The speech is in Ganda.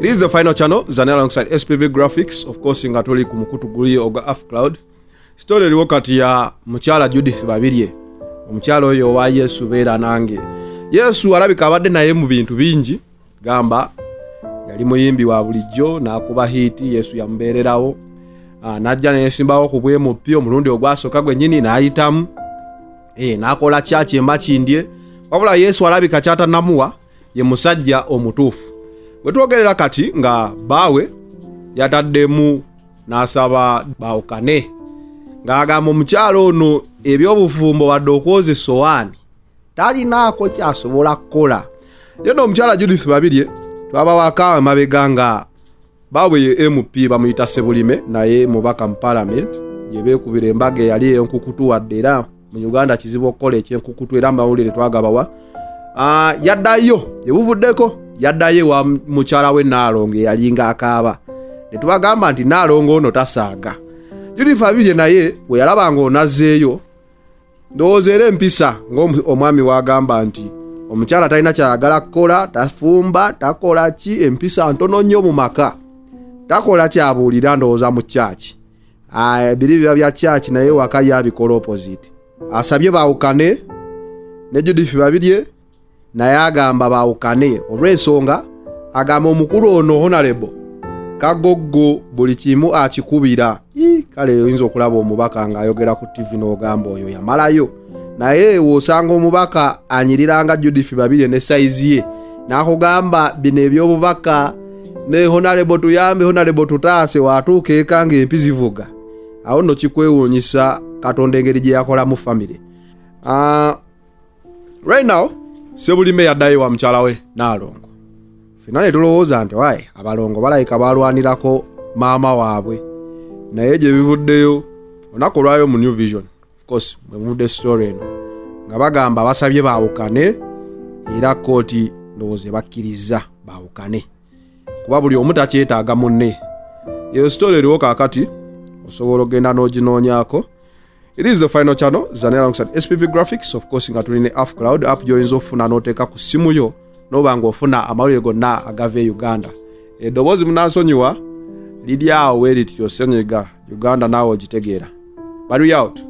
It is the final channel Zane alongside SPV Graphics, of course nga tuli ku mukutu guli ogwa Afcloud. Story eriwo kati ya mukyala Judith Babirye, omukyala oyo owa Yesu beera nange. Yesu alabika abadde naye mu bintu bingi, gamba yali muyimbi wa bulijjo n'akuba hiiti, Yesu yamubeererawo. N'ajja neyesimbawo ku bwemupi omulundi ogwasooka gwennyini n'ayitamu, n'akola kyaki emakindye, wabula Yesu alabika kyatanamuwa ye musajja omutuufu. Bwe twogerera kati nga bbaawe yataddemu n'asaba baawukane, ng'agamba omukyala ono eby'obufumbo wadde okwoza essowaani talinaako kyasobola kukola. Yena omukyala Judith Babirye twabawako emabega nga baabwe ye MP bamuyita Sebulime, naye mubaka mu parliament, gye beekubira embaga eyali ey'enkukutu, wadde era mu Uganda kizibu okukola ekyenkukutu, era amawulire twagabawa. Yaddayo gye buvuddeko, yaddayo ewa mukyala we Naalongo eyalinga akaaba, ne tubagamba nti Naalongo ono tasaaga. Judith Babirye naye bwe yalaba ng'onazzeeyo, ndowooza era empisa ng'omwami w'agamba nti omukyala talina kyayagala kukola, tafumba, takola ki, empisa ntono nnyo mu maka, takola kyabuulira, ndowooza mu kyaki biri biba bya kyaki, naye waka yabikola opposite. Asabye baawukane ne Judith Babirye, naye agamba baawukane olw'ensonga agamba omukulu ono honorable Kagoggo buli kimu akikubira. Kale oyinza okulaba omubaka ng'ayogera ku TV n'ogamba oyo yamalayo, naye w'osanga omubaka anyiriranga Judith Babirye ne sayizi ye n'akugamba bino eby'obubaka ne honorable tuyambe, honorable tutaase, watuuka eka ng'empi zivuga. Awo nno kikwewuunyisa Katonda engeri gye yakolamu famire. Right now Sebulime yaddayo wa mukyala we Naalongo. Fenna ne tulowooza nti waye abalongo balabika balwanirako maama waabwe, naye gye bivuddeyo olunaku olwayo mu New Vision, of course mwe muvudde story eno, nga bagamba basabye baawukane, era kkooti ndowooza ebakkiriza baawukane kuba buli omu takyetaaga munne. Eyo story eriwo kaakati, osobola okugenda n'oginoonyaako. It is the final channel Zane alongside SPV Graphics, of course nga tuli ne Afcloud app gy'oyinza okufuna n'oteeka ku ssimu yo n'oba ng'ofuna amawulire gonna agava e Uganda. Eddoboozi munansonyiwa liri awo we lityo, senyiga Uganda naawe ogitegeera. But we out.